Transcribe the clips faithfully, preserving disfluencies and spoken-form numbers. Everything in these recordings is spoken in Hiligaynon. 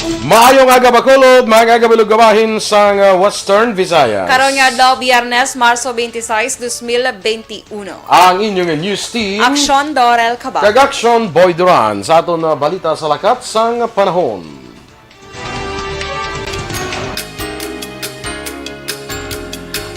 Maayong aga, Bacolod, maayong aga, bilog nga bahin sang, uh, Western Visayas. Karon nga adlaw, Biyernes, Marso twenty-six, twenty twenty-one. Ang inyong news team. Aksyon Dorel Cabal. Kag Aksyon Boy Duran sa aton, uh, balita sa lakat sang panahon.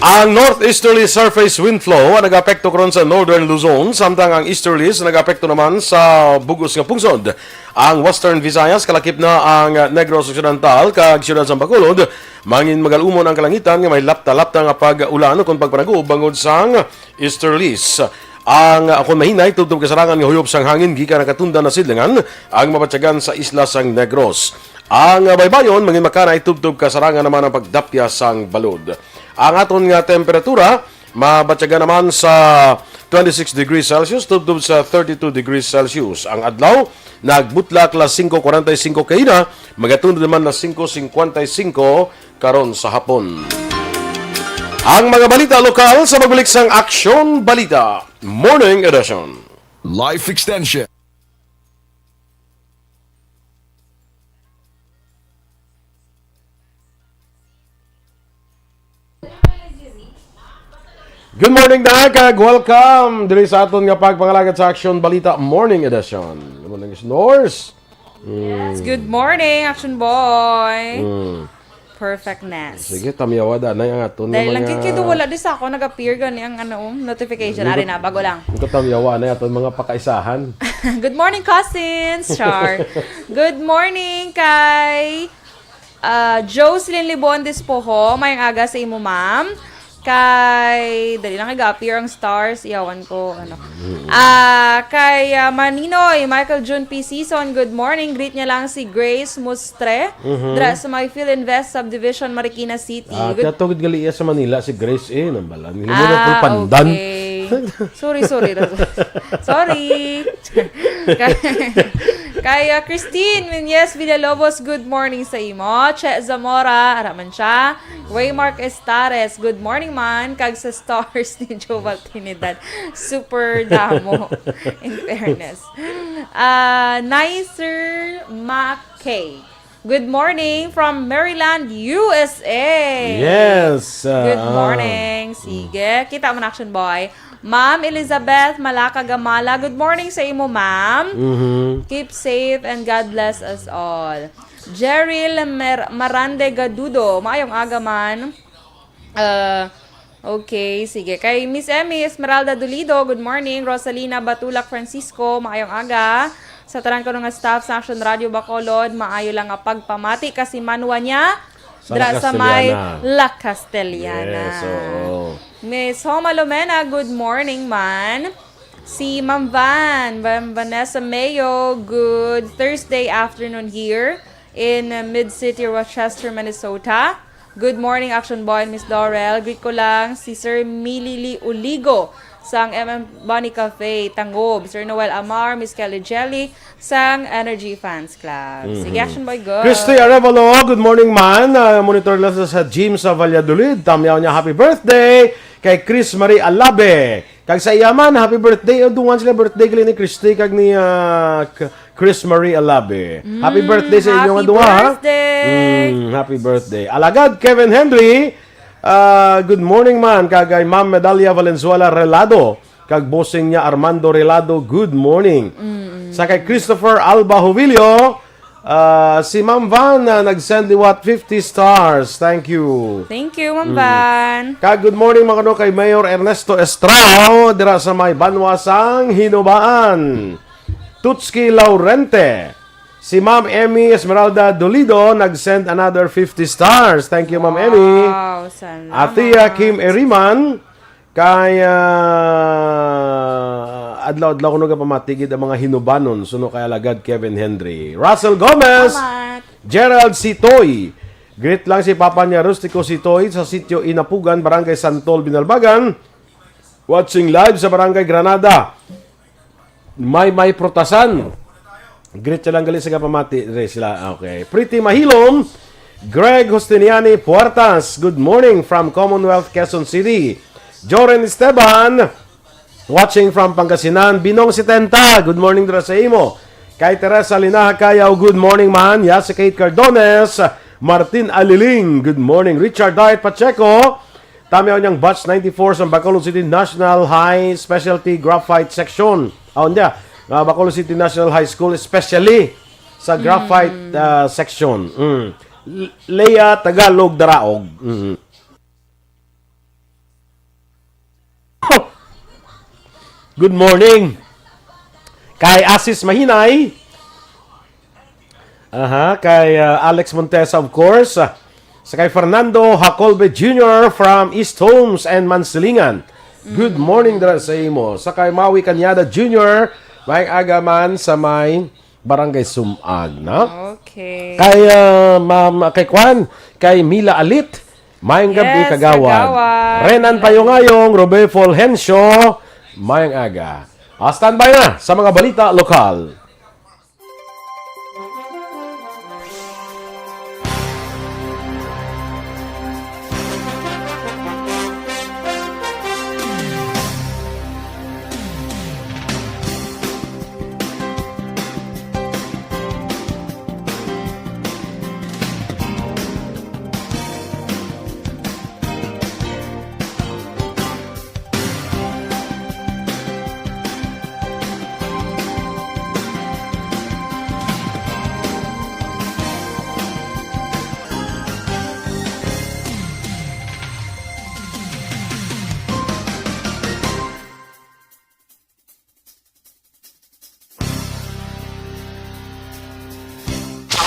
Ang northeasterly surface wind flow ang nag-apekto karon sa northern Luzon, samtang ang easterlies nag-apekto naman sa bug-os nga pungsod. Ang Western Visayas, kalakip na ang Negros Occidental kag siyudad sang Bacolod, mangin magalumon ang kalangitan nga may lapta-lapta nga pag-ulan ukon pagpanaguob bangod sang easterlies. Ang, ah, kon mahinay, tubtob kasarangan nga huyop sang hangin gikan nakatundan na sidlangan ang mabatyagan sa isla sang Negros. Ang, ah, baybayon, mangin makanay, tubtob kasarangan naman ang pagdapya sang balod. Ang aton nga temperatura, mabatyagan naman sa twenty-six degrees Celsius, tubtob sa thirty-two degrees Celsius. Ang adlaw, nagbutlak las singko kuwarenta y singko kaina, magatundod naman las singko singkwenta y singko karon sa hapon. Ang mga balita lokal sa pagbalik sang Aksyon Balita Morning Edition. Life Extension. Good morning, Dag, kag welcome diri sa aton nga pagpangalagad sa Aksyon Balita Morning Edition. Good morning, Snores. Mm. Yes, good morning, Action Boy. Mm. Perfectness. Sige, tamyawa da na ang aton nga Dahil lang mga kay, kay wala di sa ako nag-appear gani ang, ano, um, notification. Ang Ari na, bago lang. Ang katamyawa na aton mga pakaisahan. Good morning, cousins. Char. Good morning kay, ah, Jocelyn Libon Despojo. Mayang aga sa imo, ma'am. Kay, dali lang, nag-appear ang stars. Iyawan ko, ano. Mm. Ah, kay, ah, Maninoy, Michael June P. Season, good morning. Greet niya lang si Grace Mustre, Mhm. dra sa may Filinvest Subdivision, Marikina City. Ah, Good tiya tugid gali iya sa Manila, si Grace, eh, nang balan. Hindi mo Ah, napulpandan. okay. Sorry, sorry. Sorry. Kay, kay, ah, Christine Menyes Villalobos, good morning sa imo. Che Zamora, ara man siya. Waymark Estares, good morning man. Kag sa stars ni Joval Trinidad, super damo, in fairness. Ah, Nicer Mackay, good morning from Maryland, U S A. Yes, ah, Good ah. morning. Sige, kita mo na, Action Boy. Ma'am Elizabeth Malaka Gamala, good morning sa imo, ma'am. Mhm. Keep safe and God bless us all. Jeril Mer- Marande Gadudo, maayong aga man. Uh, okay, sige. Kay Miss Emmy Esmeralda Dolido, good morning. Rosalina Batulak Francisco, maayong aga. Sa tanan ko nga staff sa Action Radio Bacolod, maayo lang nga pagpamati kasi manwa niya Sa dra La sa may Castellana. La Castellana. Yes, oo. Miss Homa Lomena, good morning man. Si Ma'am Van, Van- Vanessa Mayo, good Thursday afternoon here in, uh, Mid-City, Rochester, Minnesota. Good morning, Action Boy and Miss Dorel. Greet ko lang si Sir Milili Uligo sang M M Bonnie Cafe, Tangob. Sir Noel Amar, Miss Kelly Jelly, sang Energy Fans Club. Sige, Mhm. Action Boy, go. Christy Arevalo, good morning, man. Ah, monitor lang sa, sa gym sa Valladolid. Tamyaw niya, happy birthday kay Chris Marie Alabe. Kag sa iya man, happy birthday. Oh, dungan sila birthday gali ni Christy kag ni, ah, K- Chris Marie Alabe. Happy Mm, birthday sa inyo nga happy duha, ha? birthday. Mm, happy birthday. Alagad Kevin Henry, ah, good morning man. Kag kay Ma'am Medalia Valenzuela Relado, kag bossing niya Armando Relado, good morning. Mm. Sa kay Christopher Alba Jovilio, ah, si Ma'am Van, ah, nag-send liwat fifty stars. Thank you. Thank you, Ma'am Mm. Van. Kag good morning, mga kano, kay Mayor Ernesto Estrao, dira sa may banwa sang Hinubaan. Tutski Laurente. Si Ma'am Emmy Esmeralda Dolido nag-send another fifty stars. Thank you, Ma'am Emmy. Wow, salamat. Atia Kim Eriman, kay, ah, adlaw-adlaw ko nagapamatigid ang mga Hinubanon, suno kay Alagad Kevin Henry. Russell Gomez, Salamat. Gerald Sitoy. Greet lang si Papa niya, Rustico Sitoy, sa sitio Inapugan, Barangay Santol, Binalbagan. Watching live sa Barangay Granada. May, may prutasan. Greet siya lang gali sa kapamati. Re sila. Okay. Pretty Mahilom. Greg Justiniani Puertas. Good morning from Commonwealth, Quezon City. Joren Esteban. Watching from Pangasinan. Binong Setenta. Good morning dira sa imo. Kay Teresa Linaha Kayaw, good morning, man. Ya si Kate Cardones, Martin Aliling, good morning. Richard Diet Pacheco, tami ako niyang batch ninety-four sa Bacolod City National High Specialty Graphite Section. Aw, niya, ah, Bacolod City National High School, especially sa graphite, ah, section. Mm. L- Lea Tagalog Daraog. Mm. Good morning. Kay Asis Mahinay. Aha, kay, ah, Alex Montesa, of course. Ah, sa kay Fernando Hacolbe Junior from East Homes and Mansilingan. Good morning dira sa imo. Sa kay Maui Cañada Junior, may agaman sa may Barangay Sumag, no? Okay. Kay, ah, ma'am, kay Kwan, kay Mila Alit, mayang gabi, yes, kagawad. Kagawad. Renan Payongayong, Robe Fulgencio, mayang aga. Ah, standby na sa mga balita lokal.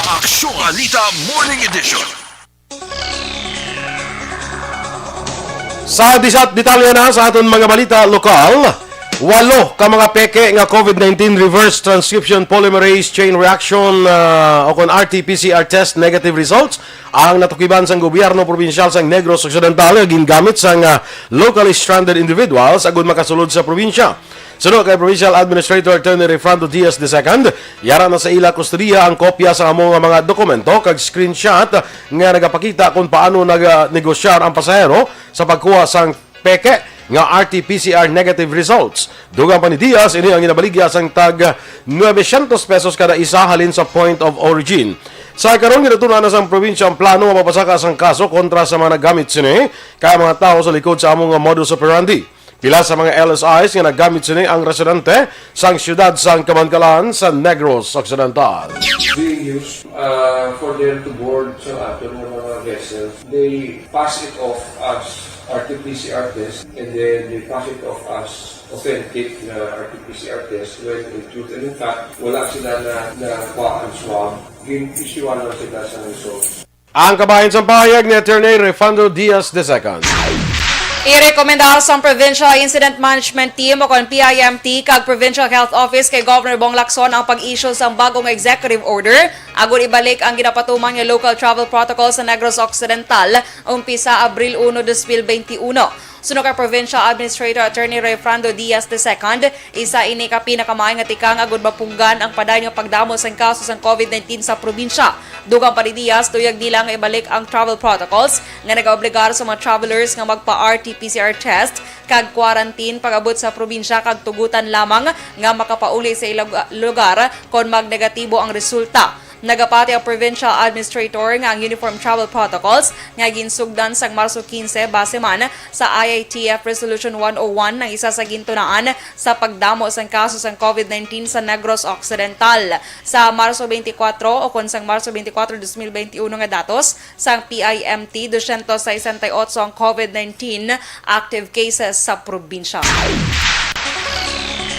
Aksyon Balita Morning Edition. Sa disat detalye na sa aton mga balita lokal, walo ka mga peke nga COVID nineteen reverse transcription polymerase chain reaction, ah, o kon R T P C R test negative results ang natukiban sang gobyerno probinsyal sang Negros Occidental nga gingamit sang, ah, locally stranded individuals agud makasulod sa probinsya. Suno kay Provincial Administrator Attorney Refrando Diaz the second, yara na sa ila kustodiya ang kopya sa amo nga mga dokumento kag screenshot nga nagapakita kung paano naganegosyar ang pasahero sa pagkuha sang peke nga R T P C R negative results. Dugang pa ni Diaz, ini ang ginabaligya sang tag nuebe syentos pesos kada isa halin sa point of origin. Sa karon, ginatun-an na sang probinsya ang plano nga mapasaka sang kaso kontra sa mga naggamit sini, kay ang mga tawo sa likod sa amo nga modus operandi. Pila sa mga L S Is nga naggamit sini ang residente sang siyudad sang Kabankalan sa Negros Occidental. Being used, uh, for them to board sa aton nga mga vessels. They pass it off as R T P C R test, and then they pass it off as authentic na R T P C R test, when in truth and in fact, wala sila na, na kuha ang swab. Gin-issuean lang sila sa results. Ang kabahin sang pahayag ni Attorney Refando Diaz the second. Irekomenda sang Provincial Incident Management Team o kon P I M T kag Provincial Health Office kay Governor Bong Lacson ang pag-issue sang bagong executive order agud ibalik ang ginapatuman nga local travel protocol sa Negros Occidental umpisa Abril uno, dos mil benti uno. Suno kay Provincial Administrator Attorney Refrando Diaz the second, isa ini ka pinakamaayo nga tikang agud mapunggan ang padayon nga pagdamo sang kaso sang COVID nineteen sa probinsya. Dugang pa ni Diaz, tuyag nila nga ibalik ang travel protocols nga nagaobligar sa mga travelers nga magpa-R T P C R test kag quarantine pag-abot sa probinsya kag tugutan lamang nga makapauli sa ilang lugar kon magnegatibo ang resulta. Nagapati ang provincial administrator nga ang uniform travel protocols nga ginsugdan sang Marso quince base man sa I I T F Resolution one oh one ang isa sa gintunaan sa pagdamo sang kaso sang COVID nineteen sa Negros Occidental. Sa Marso twenty-four o kon sang Marso twenty-four, dos mil twenty-one nga datos sang P I M T, dosyentos sesenta y otso ang COVID nineteen active cases sa probinsya.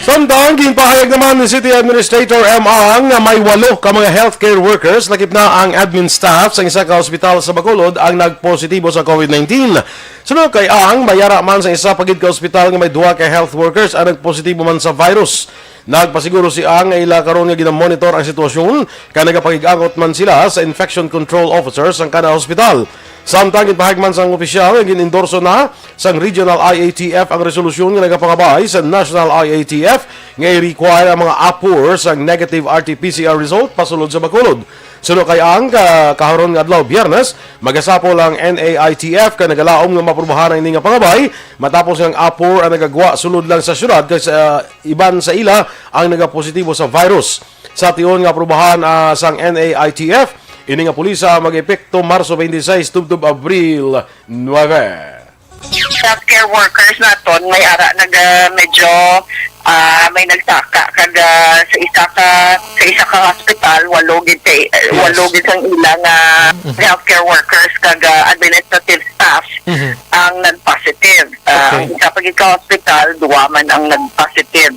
Samtang ginpahayag naman ni City Administrator M. Ang nga may walo ka mga healthcare workers, lakip na ang admin staff sang isa ka hospital sa Bacolod ang nagpositibo sa COVID nineteen. Suno kay Ang, may ara man sa isa pa gid ka hospital nga may duha ka health workers ang nagpositibo man sa virus. Nagpasiguro si Ang nga ila karon nga ginamonitor ang sitwasyon kay nagapakig-angot man sila sa infection control officer sang kada hospital. Samtang ginpahayag man sang opisyal nga gin-endorso na sang Regional I A T F ang resolusyon nga nagapangabay sa National I A T F nga i-require ang mga apor sang negative R T P C R result pasulod sa Bacolod. Suno kay Ang, ka-, kaharon nga adlaw, Biyernes, magasapol ang N A I T F kay nagalaom nga maaprubahan ang ini nga pangabay matapos nga ang apor ang nagagwa sulod lang sa syudad kay sa iban sa ila ang nagapositibo sa virus. sa tion nga aprubahan, ah, sang N A I T F. Ini nga pulisa mag-epekto Marso twenty-six tubtob Abril nuebe. Healthcare workers naton may ara nag, ah, medyo, ah, may nagsaka kag, ah, sa isa ka, sa isa ka hospital, walo gid kay, eh, Yes. walo gid sang ila nga Mhm. healthcare workers kag, ah, administrative staff Mhm. ang nag-positive. Ah, Okay. Ang isa pa gid ka hospital, duwa man ang nag-positive.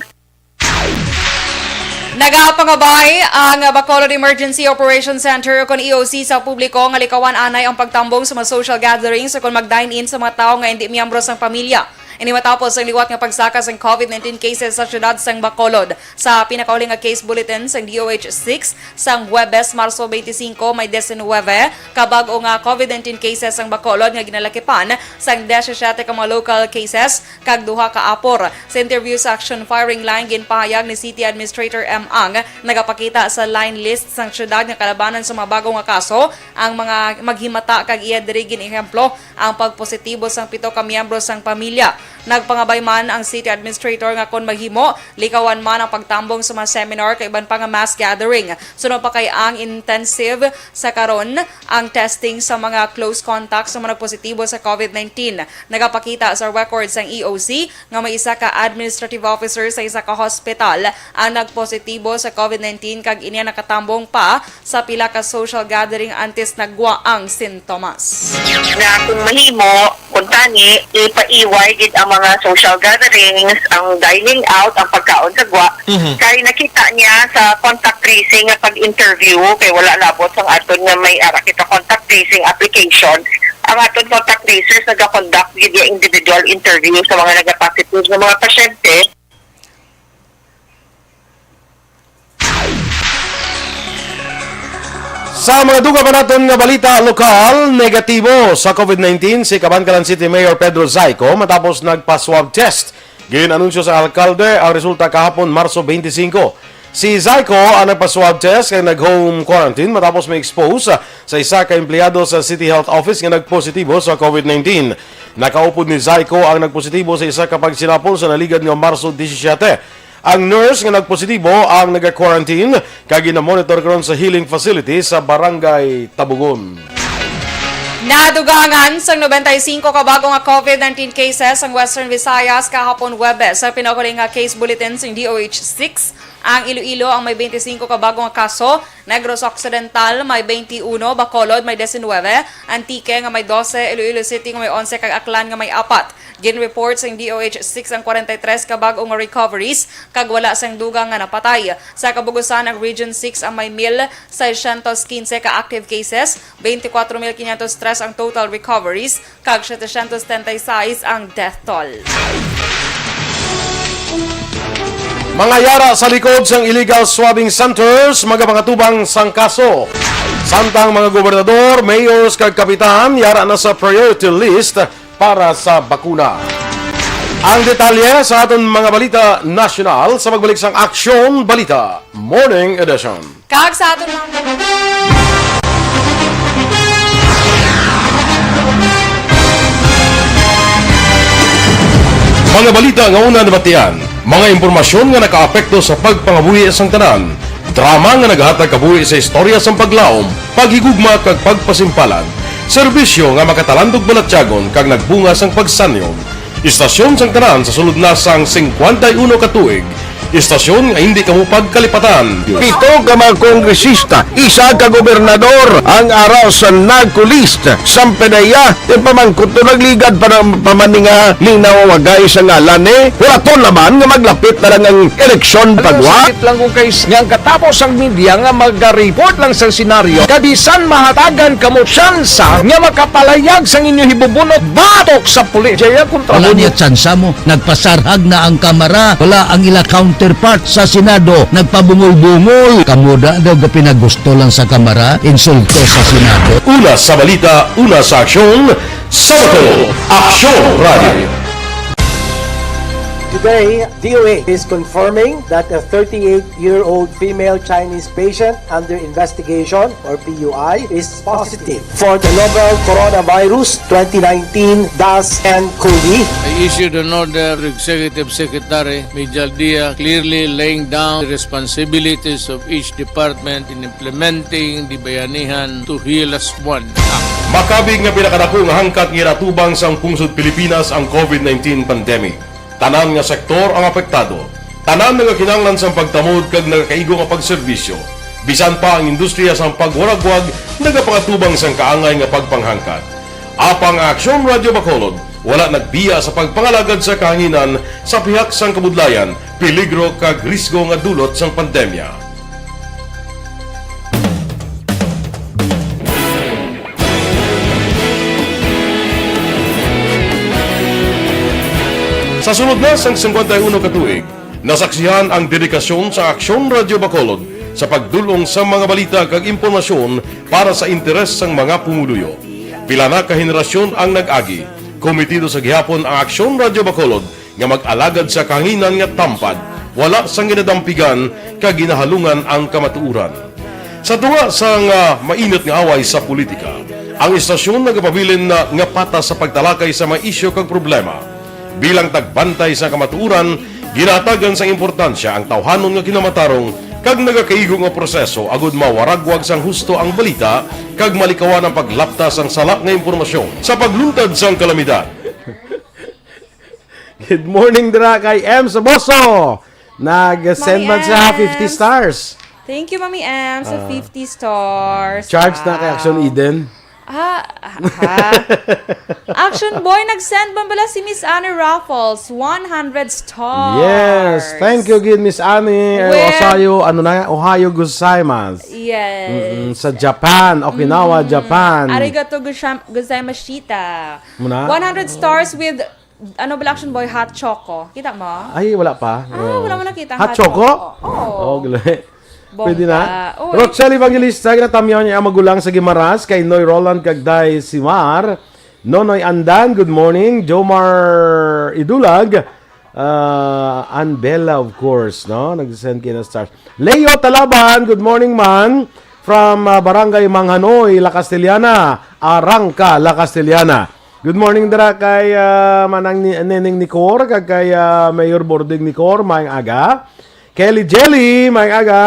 Nagapangabay ang Bacolod Emergency Operation Center, kon E O C, sa publiko nga likawan anay ang pagtambong sa mga social gatherings o kon mag-dine-in sa mga tawo nga indi miyembro sang pamilya. Ini matapos ang liwat nga pagsaka sang COVID nineteen cases sa siyudad sang Bacolod. Sa pinakauli nga case bulletin sang D O H six, sang Huwebes, Marso twenty-five, may diecinuebe ka bag-o nga COVID nineteen cases ang Bacolod nga ginalakipan sang disisyete ka mga local cases kag duha ka apor. Sa interview sa Action Firing Line, ginpahayag ni City Administrator M. Ang, nagapakita sa line list sang siyudad nga kalabanan sa mga bag-o nga kaso ang mga maghimata kag iya diri gin-ehemplo ang pagpositibo sang pito ka miyembro sang pamilya. Nagpangabay man ang city administrator nga kon mahimo, likawan man ang pagtambong sa mga seminar kag iban pa nga mass gathering. Suno pa kay ang intensive sa karon ang testing sa mga close contacts sa mga nagpositibo sa COVID nineteen. Nagapakita sa record sang E O C nga may isa ka administrative officer sa isa ka hospital ang nagpositibo sa COVID nineteen, kag ini nakatambong pa sa pila ka social gathering antes nagwa ang sintomas. Nga kung mahimo, kung tani, ipaiway gid ang mga social gatherings, ang dining out, ang pagkaon sa gwa. Mhm. Kay nakita niya sa contact tracing nga pag-interview, kay wala labot sang aton nga may ara kita contact tracing application. Ang aton contact tracers nagakonduct gid nga individual interview sa mga nagapositive nga mga pasyente. Sa mga dugang pa naton nga balita lokal, negatibo sa COVID nineteen si Kabankalan City Mayor Pedro Zayco matapos nagpa-swab test. Gin-anunsyo sa alkalde ang resulta kahapon, Marso twenty-five. Si Zayco ang nagpa-swab test kag nag-home quarantine matapos ma-expose sa isa ka empleyado sa City Health Office nga nagpositibo sa COVID nineteen. Nakaupod ni Zayco ang nagpositibo sa isa ka pagsinapol sa naligad nga Marso disisyete. Ang nurse nga nagpositibo ang naga-quarantine kag ginamonitor karon sa healing facility sa Barangay Tabugon. Nadugangan sang nobenta y singko ka bago nga COVID nineteen cases ang Western Visayas kahapon Huwebes. Sa pinakahuli nga case bulletin sang D O H six, ang Iloilo ang may twenty-five ka bago nga kaso, Negros Occidental may twenty-one, Bacolod may diecinuebe, Antique nga may doce, Iloilo City nga may onse, kag Aklan nga may apat. Gin-report sang D O H six ang forty-three ka bag-o nga recoveries kag wala sang dugang nga napatay. Sa kabugusan, ang Region six ang may mil seiscientos quince ka active cases, twenty-four mil quinientos tres ang total recoveries, kag setecientos setenta y seis ang death toll. Mga yara sa likod sang illegal swabbing centers magapangatubang sang kaso. Samtang mga gobernador, mayors, kag kapitan yara na sa priority list para sa bakuna. Ang detalye sa aton mga balita nasyonal sa pagbalik sang Aksyon Balita Morning Edition. Kag sa aton mga Mga balita nga una nabatian, mga impormasyon nga nakaapekto sa pagpangabuhi sang tanan, drama nga naghatag kabuhi sa istorya sang paglaom, paghigugma kag pagpasimpalan, serbisyo nga makatalandog balatyagon kag nagbunga sang pagsanyon. Istasyon sang tanan sa sulod na sang singkwenta y uno ka tuig. Istasyon nga hindi kamo pagkalipatan. Pito ka mga kongresista, isa ka gobernador ang ara sa NAGCO list. Sampedeya, ipamangkot to nagligad pa ng pamaninga linaw wagay sa ngalan ni. Wala to naman nga maglapit na lang ang eleksyon Ano, pagwa. Sakit lang kung kay nga ang katapos ang media nga maga-report lang sa senaryo, kabisan mahatagan kamo tsansa nga makapalayag sang inyo hibubunot batok sa pulis. Jaya kontra Wala mo. Niya tsansa mo. Nagpasarhag na ang Kamara. Wala ang ila counterpart sa Senado. Nagpabungol-bungol. Kamo da daw ga pinagusto lang sa Kamara, insulto sa Senado. Una sa balita, una sa aksyon, sa Bato, Aksyon Radio. Today, D O H is confirming that a thirty-eight-year-old female Chinese patient under investigation, or P U I, is positive for the novel coronavirus twenty nineteen dash N COVID. I issued an order to Executive Secretary Mijal Dia, clearly laying down the responsibilities of each department in implementing the Bayanihan to Heal as One Act. Makabig nga pinakadako nga hangkat nga ginatubang sang pungsod Pilipinas ang COVID nineteen pandemic. Tanan nga sektor ang apektado. Tanan nagakinahanglan sang pagtamod kag nagakaigo nga pagserbisyo. Bisan pa ang industriya sang pagwaragwag nagapangatubang sang kaangay nga pagpanghangkat. Apang ang Aksyon Radyo Bacolod wala nagbiya sa pagpangalagad sa kahanginan sa pihak sang kabudlayan, peligro kag risgo nga dulot sang pandemya. Sa sulod na sang singkwenta y uno ka tuig, nasaksihan ang dedikasyon sa Aksyon Radyo Bacolod sa pagdul-ong sa mga balita kag impormasyon para sa interes sang mga pumuluyo. Pila na ka henerasyon ang nag-agi. Komitido sa gihapon ang Aksyon Radyo Bacolod nga mag-alagad sa kahanginan nga tampad, wala sang ginadampigan kag ginahalungan ang kamatuoran. Sa tunga sang, ah, mainit nga away sa politika, ang istasyon nagapabilin na nga patas sa pagtalakay sa mga isyu kag problema. Bilang tagbantay sa kamatuoran, ginahatagan sang importansya ang tawhanon nga kinamatarong kag nagakaigo nga proseso agud mawaragwag sang husto ang balita kag malikawan ang paglapta sang sala nga impormasyon sa pagluntad sang kalamidad. Good morning dira kay M Saboso. Nag-send Mami man siya Ems. fifty stars. Thank you, Mami M, sa Ah. fifty stars. Charge na kay Action Wow. Eden. Ha? Ha? Action Boy, nag-send man pala si Miss Anne Raffles, one hundred stars. Yes. Thank you gid, Miss Anne. Well, Osayo, ano na, Ohayou gozaimasu. Yes. Mm-mm, sa Japan, Okinawa, Mm. Japan. Arigato gozai-, gozaimashita. Muna? One hundred stars with, ano bala, Action Boy, hot choco. Kita mo? Ay, wala pa. Ah, Oo. Wala mo nakita ang Hot hot choco? Choco. Oo. Oh, gali. Bongga. Pwede na. Oy. Rochelle Evangelista, ginatamyaw niya ang magulang sa Guimaras, kay Noy Roland kag Day Simar. Nonoy Andan, good morning. Jomar Idulag, ah, and Bella, of course, no? Nag-send kayo ng stars. Leo Talaban, good morning, man. From, ah, Barangay Manghanoy, La Castellana. Arangca, La Castellana. Good morning dira kay, ah, Manang ni-, Neneng Nicor, kag kay, ah, Mayor Bording Nicor, maayong aga. Kelly Jelly, maayong aga.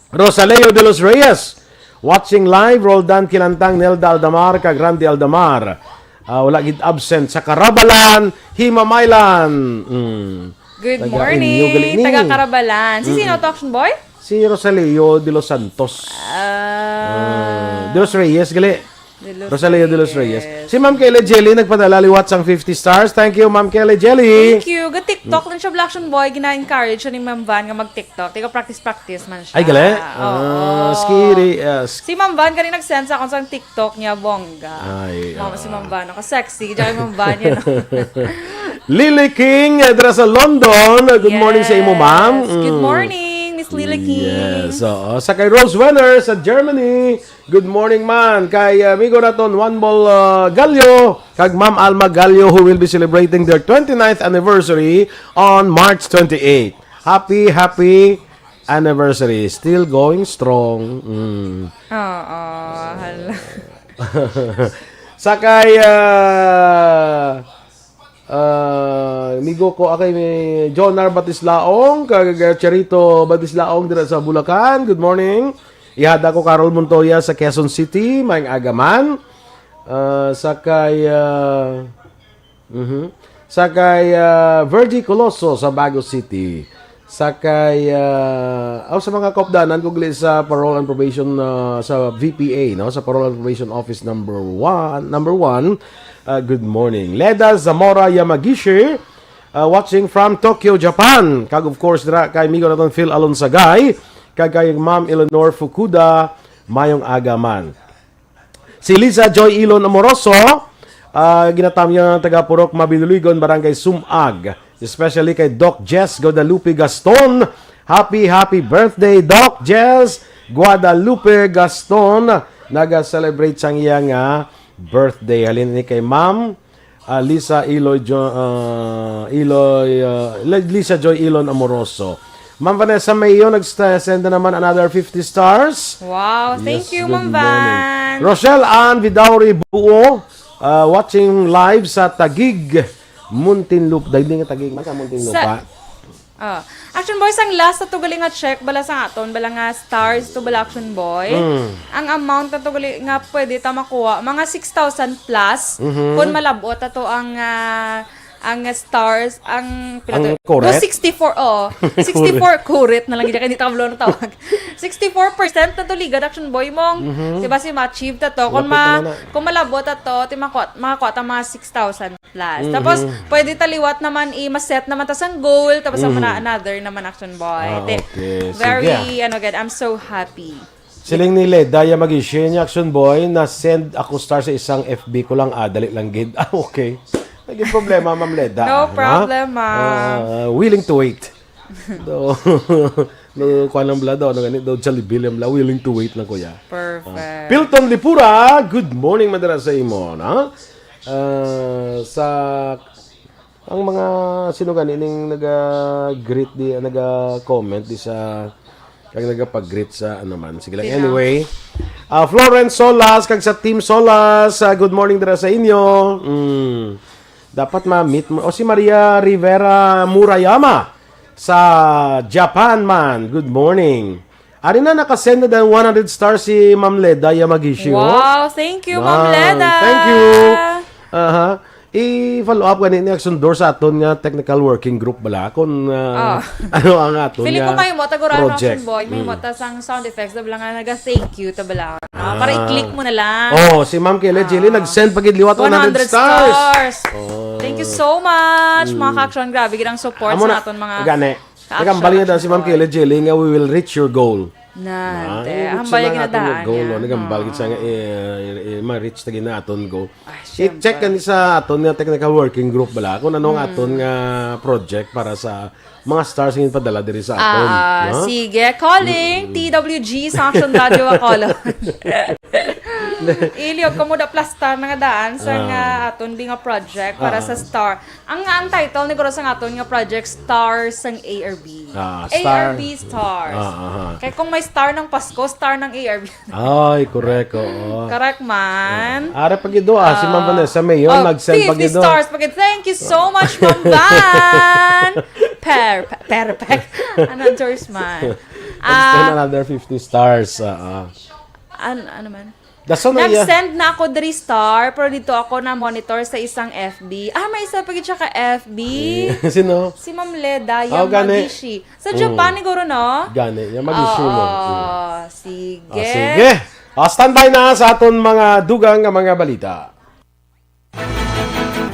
Rosaleo de los Reyes, watching live, Roldan Kilantang, Nelda Aldamar, kag Randy Aldamar. Ah, wala gid absent sa Karabalan, Himamaylan. Mm. Good Taga morning, inyo gali ni. Taga Karabalan. Si Mm-mm. sino to, Action Boy? Si Rosaleo de los Santos. Ah. Ah, de los Reyes, gali. De los Rosaleo de los Reyes. Reyes. Si Ma'am Kelly Jelly nagpadala liwat sang fifty stars. Thank you, Ma'am Kelly Jelly. Thank you. Ga TikTok lang siya, Black Action Boy. Gina-encourage siya ni Ma'am Van nga mag-TikTok. Tiga practice-practice man siya. Ay, gali? Oo. Ah, skiri, ah, sk- Si Ma'am Van gani nag-send sa akon sang TikTok niya, bongga. Ay, Ma'am, ah. si Ma'am Van, naka-sexy. Diyan, Ma'am Van, you know. Lily King, eh, dira sa London. Good morning sa imo, ma'am. Yes. Good Mm. morning, Miss Lily King. Yes, oo. Sa kay Rose Wenner sa Germany. Good morning, man. Kay, uh, amigo naton, Juan Bol, uh, Gallo, kag Ma'am Alma Gallo, who will be celebrating their twenty-ninth anniversary on March twenty-eight. Happy, happy anniversary. Still going strong. Mm. Oo, hala. Sa kay, uh, Ah, amigo ko, akay, may Jonar Batislaong, kag Charito Batislaong dira sa Bulacan. Good morning. Ihada ko Carol Montoya sa Quezon City. Maayong aga man. Ah, sa kay, ah, mhm. Sa kay, ah, Virgie Coloso sa Bago City. Sa kay, ah, aw, sa mga kaupdanan, kung gali sa Parole and Probation, ah, sa V P A, no? Sa Parole and Probation Office number one, number one, ah, good morning. Leda Zamora Yamagishi, ah, watching from Tokyo, Japan. Kag of course, dira kay amigo naton Phil Alonsagay, kag kay Ma'am Eleanor Fukuda, mayong aga man. Si Lisa Joy Ilon Amoroso, ah, ginatamyaw ng taga Purok Mabinuligon, Barangay Sumag. Especially kay Doc Jess Guadalupe Gaston. Happy, happy birthday, Doc Jess Guadalupe Gaston. Naga-celebrate sang iya nga birthday. Halin ni kay Ma'am Ah, Lisa Iloy Jo-, ah, Iloy, ah, Le-, Lisa Joy Ilon Amoroso. Ma'am Vanessa Mayo nag-send na naman another fifty stars. Wow, thank Yes, you, good Ma'am morning. Van. Rochelle Ann Vidauri Buo, ah, watching live sa Taguig, Muntinlupa. Dahil nga Taguig, man sa Muntinlupa. Oh. Action Boy, sang last na to gali nga check, bala sa aton, bala nga stars to, bala Action Boy. Mm. Ang amount na to gali nga pwede ta makuha, mga six thousand plus, Mhm. kung malabot ato ang, ah, ang stars, ang, pila Ang to? kuret? No, sixty-four, oh. sixty-four kuret na lang, hindi ka, hindi ka kabalo na tawag. sixty-four percent na to ligad, Action Boy, mong. Mhm. Diba, si ma-achieve ta to. Kung, Lapit ma, na na. kung malabot ta to, ti makakuha, makakuha ta mga six thousand plus. Mhm. Tapos, pwede ta liwat naman i-set naman ta sang goal, tapos ang Mhm. mga another naman, Action Boy. Ah, Te- okay. Sige, Very, ah. ano gid, I'm so happy. Siling ni Leda Yamagishi niya, Action Boy, na-send ako star sa isang F B ko lang, ah, dali lang gid. Ah, okay. Naging problema, Ma'am Leda. No Ha? problem, ma'am. Ah, willing to wait. Do, no, kuha lang bala daw, ano gani, daw Jollibee lang bala, willing to wait lang, kuya. Perfect. Pilton Lipura, good morning, madara sa imo, na? Ah, sa, ang mga, sino gani, ning naga-greet di, naga-comment di sa, kag nagapag-greet sa, ano man, sige lang. Sino? Anyway, ah, Florence Solas, kag sa Team Solas, ah, good morning dira sa inyo. Mm. Dapat ma-meet mo. O si Maria Rivera Murayama sa Japan man. Good morning. Ari na, nakasend na din one hundred stars si Ma'am Leda Yamagishi, oh. Wow, thank you, Ma'am Wow, Leda. thank you. Aha. I-follow up gani ni Action Door sa aton nga technical working group bala kung ah, Ah. ano ang aton Feeling ko nga may mo, tagura project. Action Boy, may Mm. mo ta sang sound effects na bala nga naga-thank you, ta bala. Ah, para Ah. i-click mo na lang. Oh, si Ma'am Kelly Jilly Ah. nag-send pa gid liwat one hundred one hundred stars. stars. Oh. Thank you so much, mga Mm. ka-Action. Grabe gid ang support Amo sa na, aton mga gani. ka-Action, Nagambali na daw Action si Ma'am Boy. Kelly Jilly nga we will reach your goal. Nante, Ah, hambal reach gid na na aton nga daan goal, niya. oh. Nagambal gid siya nga Ah. eh, eh, ma-reach na gid na aton goal. Ay, I-check syempre. gani sa aton nga technical working group bala kung ano ang Mm. aton nga project para sa mga stars nga padala diri sa aton. Ah, No? sige. Calling Mm. T W G sa Action Radio Bacolod. Iliyog ko mo da plastar na nga daan sa Ah. nga aton di nga project para Ah. sa star. Ang nga ang title ni guro sa aton nga project, Stars sang A R B. Ah, A R B star. Stars. Ah, aha. Kaya kung may star ng Pasko, star ng A R B. Ay, correct, oo. Correct man. Ara pa gid do, ah, si Ma'am Ah. Vanessa Mayon, Oh, nag-send pa fifty gid do. stars pa gid. Thank you so much, Ma'am Van. Per, per, perfect. Ano, George man. Nag-send Ah, another fifty stars. Ah, ah. an, ano man? Dason na iya. Nag-send na ako diri star, pero dito ako na monitor sa isang F B. Ah, may isa pa gid siya ka F B. Sino? Si Ma'am Leda Oh, gani. Yamagishi. Sa Japan, Mm. siguro, no? Gani, Yamagishi mo. Oo, Mm. sige. Ah, sige. Ah, standby na sa aton mga dugang nga mga balita.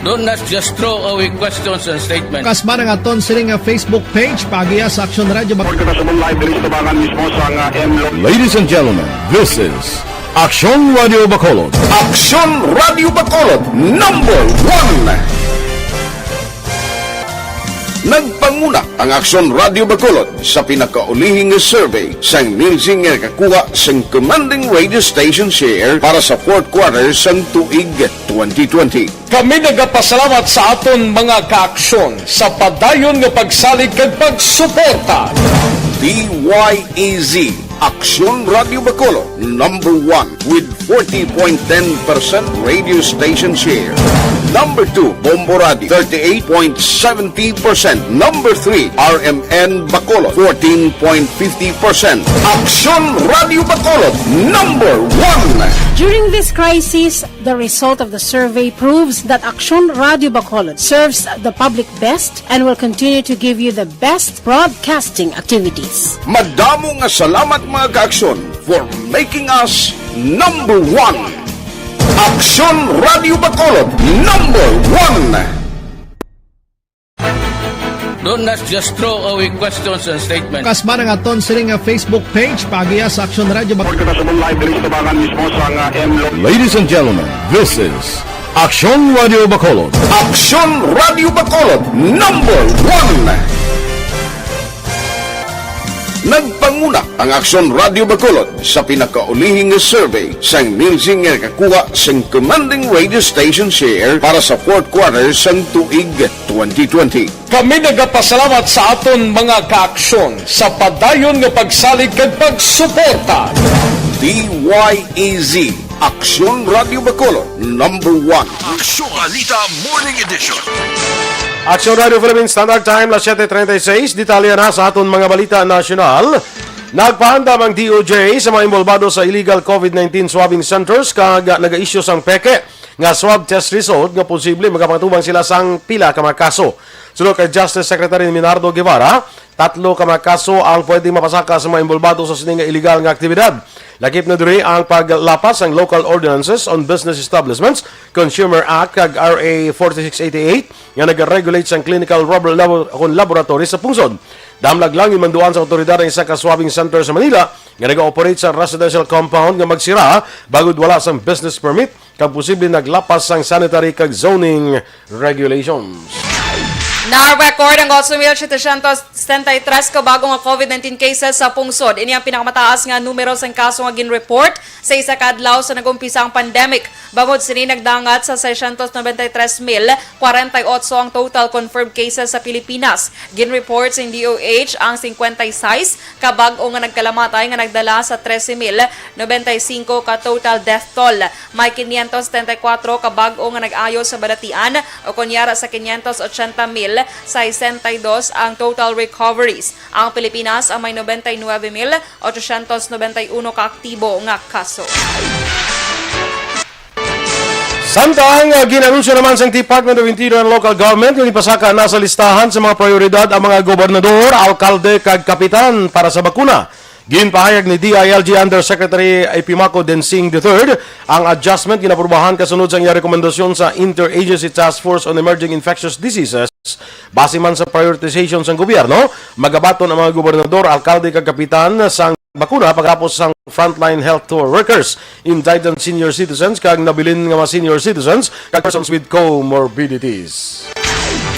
Do not just throw away questions and statements. Kasma ang aton sini nga Facebook page, pagiya sa Action Radio Bacolod. Report ka sa live diri sa tubangan mismo sa nga M Lo. Ladies and gentlemen, this is Action Radio Bacolod. Action Radio Bacolod, number one. Nagpanguna ang Action Radio Bacolod sa pinakaulihing nga survey sang Nielsen nga nakakuha sang commanding radio station share para sa fourth quarter sang tuig twenty twenty. Kami nagapasalamat sa aton mga kaaksyon sa padayon nga pagsalig kag pagsuporta. D Y E Z, Aksyon Radio Bacolod, number one with forty point ten percent radio station share. Number two, Bombo Radio, thirty-eight point seventy percent. Number three, R M N Bacolod, fourteen point fifty percent. Aksyon Radio Bacolod, number one. During this crisis, the result of the survey proves that Aksyon Radio Bacolod serves the public best and will continue to give you the best broadcasting activities. Madamo nga salamat, mga kaaksyon, for making us number one. Aksyon Radio Bacolod, number one. Do not just throw away questions and statements. Kasma ang aton sini nga Facebook page, pagiya sa Action Radio Bacolod. Report ka sa live diri sa tubangan mismo sa nga M Lo. Ladies and gentlemen, this is Action Radio Bacolod. Aksyon Radio Bacolod, number one. Nagpanguna ang Aksyon Radio Bacolod sa pinakaulihing nga survey sang Nielsen nga nakakuha sang commanding radio station share para sa fourth quarter sang tuig twenty twenty. Kami nagapasalamat sa aton mga kaaksyon sa padayon nga pagsalig kag pagsuporta. D Y E Z, Aksyon Radio Bacolod, number one. Aksyon Balita Morning Edition. Aksyon Radio Philippines Standard Time, las siete treinta y seis. Detalye na sa aton mga balita nasyonal. Nagpaandam ang D O J sa mga involbado sa illegal COVID nineteen swabbing centers kag nag-issue sang peke nga swab test result nga posible makapatubang sila sang pila ka mga kaso. Suno kay Justice Secretary Minardo Guevara, tatlo ka mga kaso ang pwede mapasaka sa mga involbado sa sini nga illegal nga aktibidad. Lakip na diri ang paglapas sang Local Ordinances on Business Establishments, Consumer Act, kag R A forty-six eighty-eight nga nag-regulate sang clinical rubber labo-, kon laboratory sa pungsod. Damlag lang ginmanduan sa awtoridad ang isa ka swabbing center sa Manila nga nag-operate sa residential compound nga magsira bangod wala sang business permit kag posible naglapas sang sanitary kag zoning regulations. Na-record ang otso mil setecientos setenta y tres ka bago nga COVID nineteen cases sa pungsod. Ini ang pinakamataas nga numero sang kaso nga gin-report sa isa ka adlaw sa nag-umpisa ang pandemic. Bangod sini, nagdangat sa seiscientos noventa y tres mil kwarenta y otso ang total confirmed cases sa Pilipinas. Gin-report sang D O H ang cincuenta y seis ka bag-o nga nagkalamatay nga nagdala sa trese mil noventa y cinco ka total death toll. May quinientos setenta y cuatro ka bag-o nga nag-ayo sa balatian, o kon yara sa quinientos ochenta mil sesenta y dos ang total recoveries. Ang Pilipinas ang may noventa y nuebe mil ochocientos noventa y uno ka aktibo nga kaso. Samtang, ah, gin-anunsyo naman sang Department of Interior and Local Government nga ipasaka na sa listahan sa mga prioridad ang mga gobernador, alkalde, kag kapitan para sa bakuna. Ginpahayag ni D I L G Undersecretary Epimaco Densing the third ang adjustment ginaprubahan kasunod sa iya rekomendasyon sa Interagency Task Force on Emerging Infectious Diseases. Base man sa prioritization sang gobyerno, magabaton ang mga gobernador, alkalde, kag kapitan sang bakuna pagkatapos sang frontline health workers, indigent senior citizens, kag nabilin nga mga senior citizens, kag persons with comorbidities.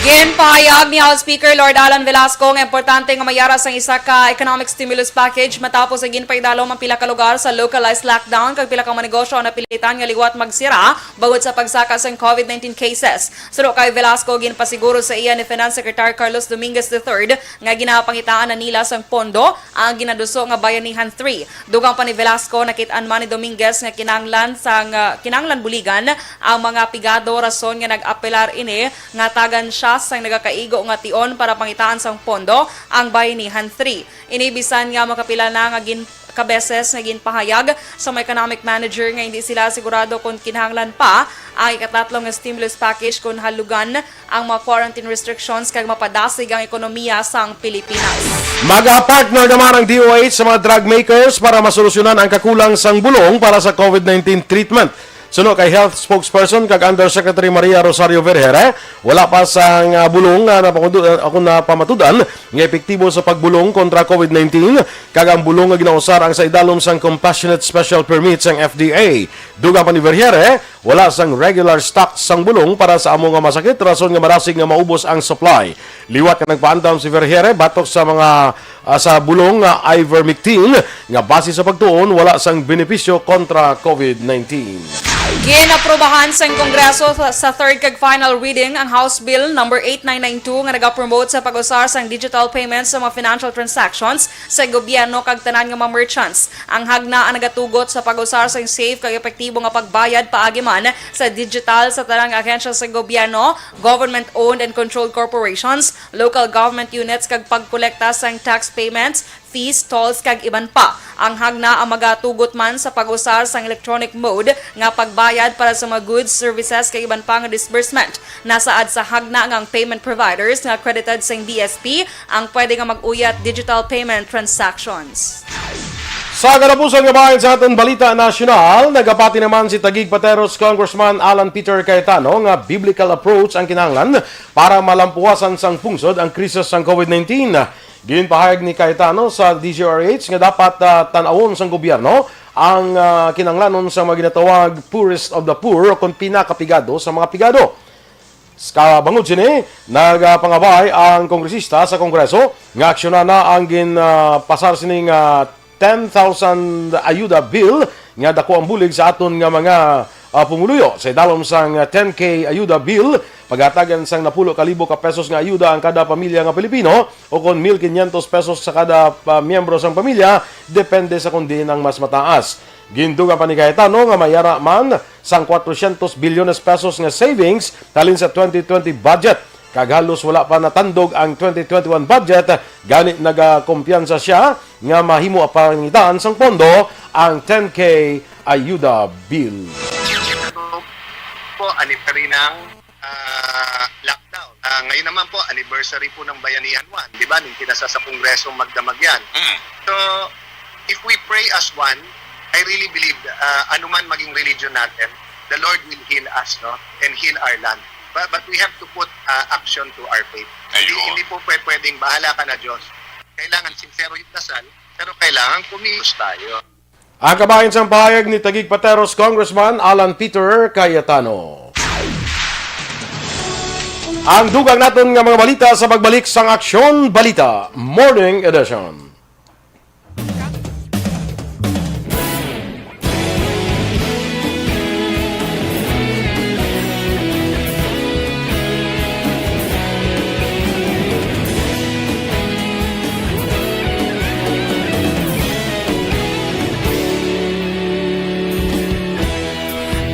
Ginpahayag ni House Speaker Lord Alan Velasco nga importante nga mayara sang isa ka economic stimulus package matapos nga ginpaidalom ang pila ka lugar sa localized lockdown kag pila ka mga negosyo ang napilitan nga liwat magsira bangod sa pagsaka sang COVID nineteen cases. Suno kay Velasco, ginpasiguro sa iya ni Finance Secretary Carlos Dominguez the third nga ginapangitaan na nila sang pondo ang ginaduso nga Bayanihan three. Dugang pa ni Velasco, nakit-an man ni Dominguez nga kinahanglan sang, ah, kinahanglan buligan ang mga pigado, rason nga nag-apelar ini nga tagan siya sang nagakaigo nga tion para pangitaan sang pondo ang Bayanihan three. Ini bisan nga makapila na nga gin-, ka beses nga ginpahayag sa mga economic manager nga hindi sila sigurado kon kinahanglan pa ang ikatatlo nga stimulus package kon halugan ang mga quarantine restrictions kag mapadasig ang ekonomiya sang Pilipinas. Mag-partner naman ang D O H sa mga drug makers para masolusyonan ang kakulang sang bulong para sa COVID nineteen treatment. Suno kay Health Spokesperson kag Undersecretary Maria Rosario Vergere, wala pa sang, ah, bulong nga napakudu-, ah, ako napamatud-an nga epektibo sa pagbulong kontra COVID nineteen, kag ang bulong nga ginausar ang sa idalom sang Compassionate Special Permit sang F D A. Dugang pa ni Vergere, wala sang regular stock sang bulong para sa amo nga masakit, rason nga madasig nga maubos ang supply. Liwat nga nagpaandam si Vergere batok sa mga, ah, sa bulong nga ivermectin nga base sa pagtuon wala sang benepisyo kontra COVID nineteen. Ginaprobahan sang Kongreso sa, sa third kag final reading ang House Bill number eight nine nine two nga nagapromote sa pag-usar sang digital payments sa mga financial transactions sa gobyerno kag tanan nga mga merchants. Ang hagna ang nagatugot sa pag-usar sang safe kag epektibo nga pagbayad paagi man sa digital sa tanang ahensya sa gobyerno, government-owned and controlled corporations, local government units, kag pagkolekta sang tax payments, fees, tolls, kag iban pa. Ang hagna ang magatugot man sa pag-usar sang electronic mode nga pagbayad para sa mga goods, services, kag iban pa nga disbursement. Nasaad sa hagna nga ang payment providers nga accredited sang D S P ang pwede nga mag-uyat digital payment transactions. Sa katapusan nga bahin sa aton balita nasyonal, nagapati naman si Taguig Pateros Congressman Alan Peter Cayetano nga biblical approach ang kinahanglan para malampuwasan sang pungsod ang krisis sang COVID nineteen. Ginpahayag ni Cayetano sa D Z R H nga dapat, ah, tan-awon sang gobyerno ang, ah, kinahanglanon sa mga ginatawag poorest of the poor o kon pinakapigado sa mga pigado. Sa bangod sini, nagapangabay ang kongresista sa Kongreso nga aksyonan na ang gin, ah, pasar sini nga ten thousand ayuda bill nga dako ang bulig sa aton nga mga, ah, pumuluyo. Sa idalom sang ten K ayuda bill, paghatagan sang napulo ka libo ka pesos nga ayuda ang kada pamilya nga Pilipino, o kon mil quinientos pesos sa kada, ah, miyembro sang pamilya, depende sa kon diin ang mas mataas. Gindugang pa ni Cayetano nga may ara man sang cuatrocientos bilyones pesos nga savings halin sa twenty twenty budget, kag halos wala pa natandog ang twenty twenty-one budget, gani nagakumpiyansa sia nga mahimo ang pangitaan sang pondo ang ten K ayuda bill. Po, anniversary ng, ah, lockdown. Ah, ngayon naman po, anniversary po ng Bayanihan One, di ba? Nung pinasa sa Kongreso magdamag yan. Mm. So, if we pray as one, I really believe, ah, anuman maging religion natin, the Lord will heal us, no? And heal our land. But, but we have to put, ah, action to our faith. Hindi, Ayun. Hindi po pwe-, pwedeng, "Bahala ka na, Diyos." Kailangan sincere yung dasal, pero kailangan kumilos tayo. Ang kabahin sang pahayag ni Taguig Pateros Congressman Alan Peter Cayetano. Ang dugang naton nga mga balita sa pagbalik sang Aksyon Balita Morning Edition.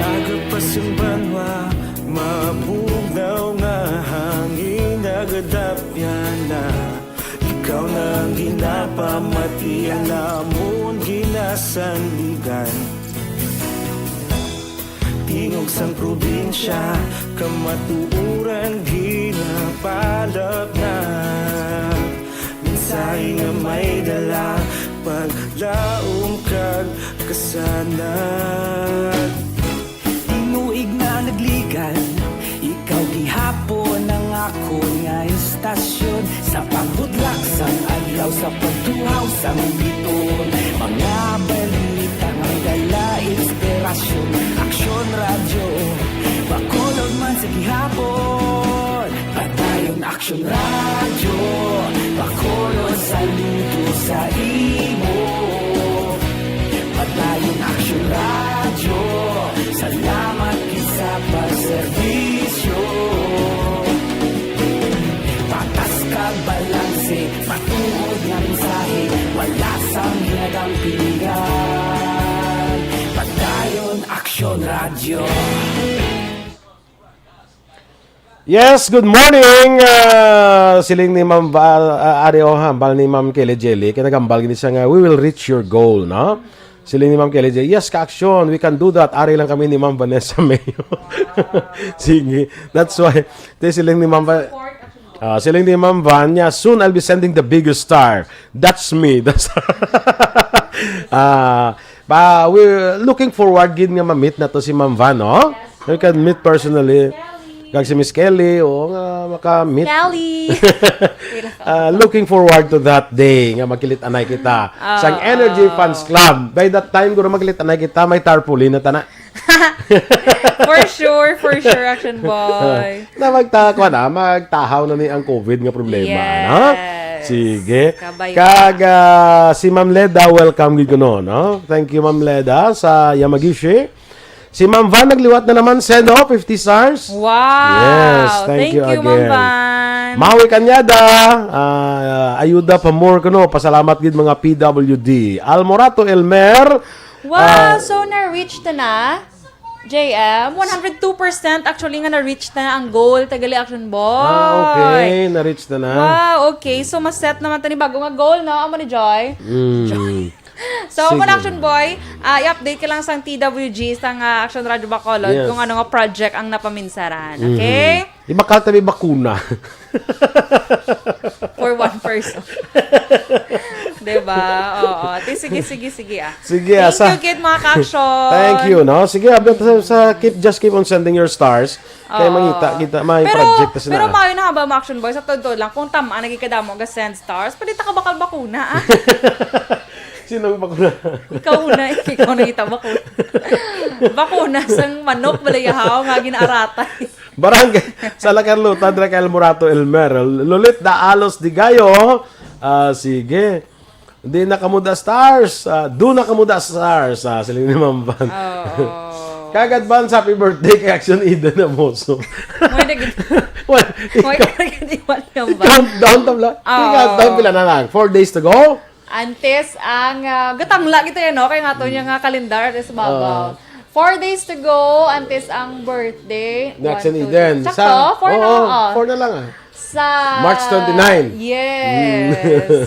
Aga pa sing banwa, mabugnaw nga hangin, nagadapyan na. Ikaw na ang ginapamati, ang amon ginasandigan. Tingog sang probinsya, kamatuoran ginapalapnat. Mensahe nga may dala, paglaom kag kasanag. Tinuig na nagligan, ikaw gihapon ang akon nga istasyon. Sa pagbudlak sang adlaw, sa pagtuhaw sang biton, mga balita nga may dala inspirasyon. Aksyon Radyo, Bacolod man sa gihapon. Padayon Aksyon Radyo, Bacolod, saludo sa imo. Padayon Aksyon Radyo, salamat gid sa pagserbisyo. Patas kag balanse, matuod nga mensahe, wala sang ginadampigan. Padayon Aksyon Radyo. Yes, good morning. Ah, siling ni Ma'am Val, ah, ari, oh, hambal ni Ma'am Kelly Jelly, kay nagambal gini siya nga, "We will reach your goal," no? Siling ni Ma'am Kelly Jelly, "Yes, ka-aksyon, we can do that. Ari lang kami ni Ma'am Vanessa Mayo." Sige, that's why. Te, siling ni Ma'am Va-, ah, siling ni Ma'am Van niya, "Soon I'll be sending the biggest star. That's me." That's, ah, Ba, we're looking forward gid nga ma-meet nato si Ma'am Van, no? Yes. We can meet personally. Kelly. Kag si Miss Kelly, oo nga, maka-meet. Kelly. Ah, looking forward to that day nga magkilit-anay kita. Oo. Sang Energy Fans Club. By that time, guro, magkilit-anay kita, may tarpaulin na tana. For sure, for sure, Action Boy. Na magta-, kuwan na, magtahaw na ni ang covid nga problema, Yes. no? Sige. Kabayo. Kag, ah, si Ma'am Leda, welcome gid kuno, no? Thank you, Ma'am Leda, sa Yamagishi. Si Ma'am Van nagliwat na naman, send, oh, fifty stars. Wow! Yes, thank Thank you you, Ma'am again. Van. Maui Cañada, ah, ayuda pa more kuno. Pasalamat gid, mga P W D. Almorato Elmer, Wow! ah, So, na-reach na na? J M, one hundred two percent actually nga na-reach na ang goal, tagali Action Boy. Ah, okay. Na-reach na na. Wow, okay. So, ma-set naman tani bago nga goal, no? Amo ni Joy. Mm. So, Sige. Amo na, Action Boy, ah, i-update ka lang sang T W G, sang, ah, Action Radio Bacolod, Yes. kung ano nga project ang napaminsaran. Mhm. Okay? Di ba, kala tabi bakuna? For one person. Diba? Oo. Ti, sige, sige, sige, ah. Sige, ah, Thank sa you, kid, mga ka-action. Thank you, no? Sige, abot sa, sa keep, just keep on sending your stars. Kay Oo. mangita kita, may Pero, project ta sila. pero maayo na haba, mga action boys, sa totoo lang, kung tama, naging kadamo ga send stars, pwede ta ka bakal bakuna, ah. Sinong bakuna? Ikaw na, eh. Ikaw na kita bakuna. Bakuna sang manok, balayahaw, nga ginaarata. Barangay Sala Carlota, dira kay Almorato Elmer. Lolit da Alos Digayo. Ah, sige. Di na kamo da stars. Ah, do na kamo da stars. Ah, sila ni Ma'am Van. Oo. Kag advance happy birthday kay Action Eden Amoso. May nag- Well, May ikaw, kag-, di ba, Ma'am Van? Down, downtown lang. Oo. Ikaw, down pila na lang? Four days to go? Antes ang, ah, gatangla kita yan, no? Kaya nga to niya nga kalendar, antes babaw. Ah. Four days to go, antes ang birthday. Next One, and two, Eden. three. Sakto, Sa, four na oo, lang, ah. Four na lang, ah. Sa March twenty-nine. Yes.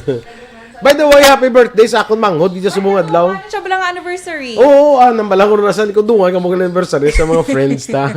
Mm. By the way, happy birthday sa akon manghod, gid sa subong adlaw. Ano siya bala nga anniversary? Oo, ah, nang balang oras ko dungan ka mo anniversary sa mga friends ta.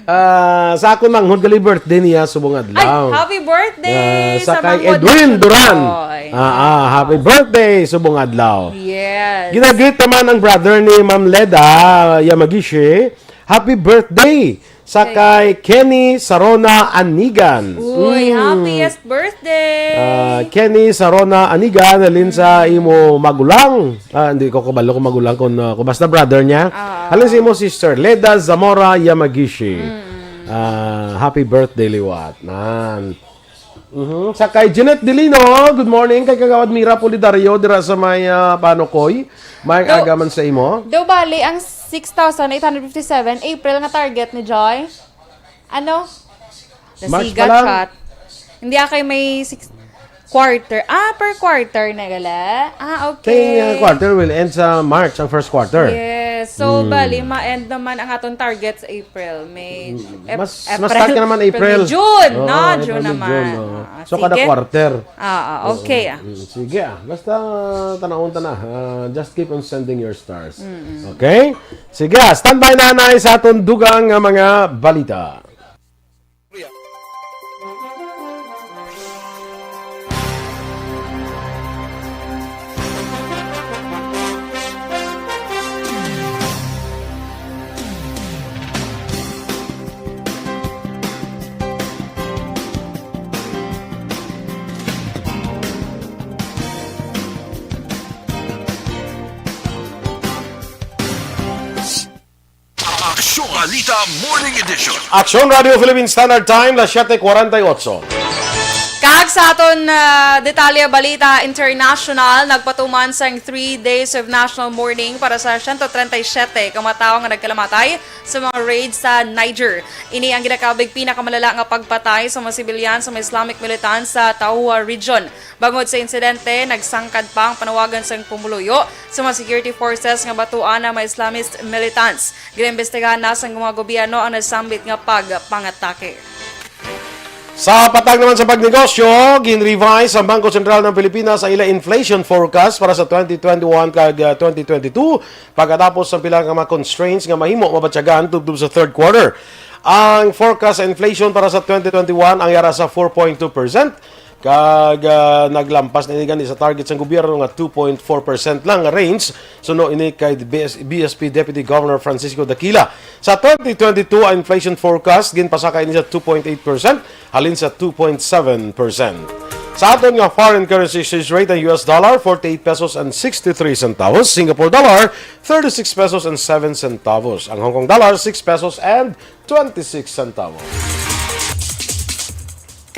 Ah, sa akon manghod gali birthday niya subong Ay, adlaw. Happy birthday Ah, sa sa kay manghod Edwin Duran. Oy. Ah, ah, happy birthday subong adlaw. Yes. Ginagreet naman ang brother ni Ma'am Leda Yamagishi. Happy birthday sa Kay kay Kenny Sarona Anigan. Uy, Mm. happiest birthday. Ah, Kenny Sarona Anigan, halin sa Mm. imo magulang. Ah, hindi ko kabalo kung magulang kung, ah, kung basta brother niya. Ah. Halin sa imo sister, Leda Zamora Yamagishi. Mm. Ah, happy birthday, liwat. Nan. Mhm. Sa kay Jeanette Delino, good morning. Kay Kagawad Mira Pulidario, dira sa may, ah, Panokoy. May Do-, aga man sa imo. Do bali ang six thousand eight hundred fifty-seven, April nga target ni Joy? Ano? March Nasiga pa lang. Chat. Hindi, ah, kay may six quarter. Ah, per quarter na gala? Ah, okay. Kay, uh, quarter will end sa March, ang first quarter. Yes. So, Hmm. bali, ma-end naman ang aton target sa April, May, Mm. Ep-, Mas, April, mas start ka naman April, April. May June, Oo, no? April, June May naman. June, oo. Ah, So, kada sige. quarter. Ah, ah, Oo. okay, ah. Mm, sige, ah. Basta tanawon ta na. Ah, just keep on sending your stars. Mm-mm. Okay? Sige, ah. Standby na, Nay, sa aton dugang nga mga balita. Aksyon Balita Morning Edition. Aksyon Radio Philippine Standard Time, las siete cuarenta y ocho. Kag sa aton, ah, detalye balita international, nagpatuman sang three days of national mourning para sa siyento treinta y siyete ka mga tawo nga nagkalamatay sa mga raid sa Niger. Ini ang ginakabig pinakamalala nga pagpatay sa mga sibilyan sa mga Islamic militants sa Tahoua region. Bangod sa insidente, nagsangkad pa ang panawagan sang pumuluyo sa mga security forces nga batuan ang mga Islamist militants. Ginaimbestigahan na sang mga gobyerno ang nasambit nga pagpangatake. Sa patag naman sa pagnegosyo, gin-revise ang Bangko Sentral ng Pilipinas ang ila inflation forecast para sa twenty twenty-one kag, ah, twenty twenty-two, pagkatapos ng pila nga mga constraints nga mahimo mabatyagan tubtob sa third quarter. Ang forecast sa inflation para sa twenty twenty-one ang yara sa four point two percent, kag, ah, naglampas na ini gani sa target sang gobyerno nga two point four percent lang nga range, suno ini kay B S, B S P Deputy Governor Francisco Daquila. Sa twenty twenty-two, ang inflation forecast ginpasaka ini sa two point eight percent, halin sa two point seven percent. Sa aton nga foreign currency exchange rate, ang U S dollar, forty-eight pesos and sixty-three centavos, Singapore dollar, thirty-six pesos and seven centavos, ang Hong Kong dollar, six pesos and twenty-six centavos.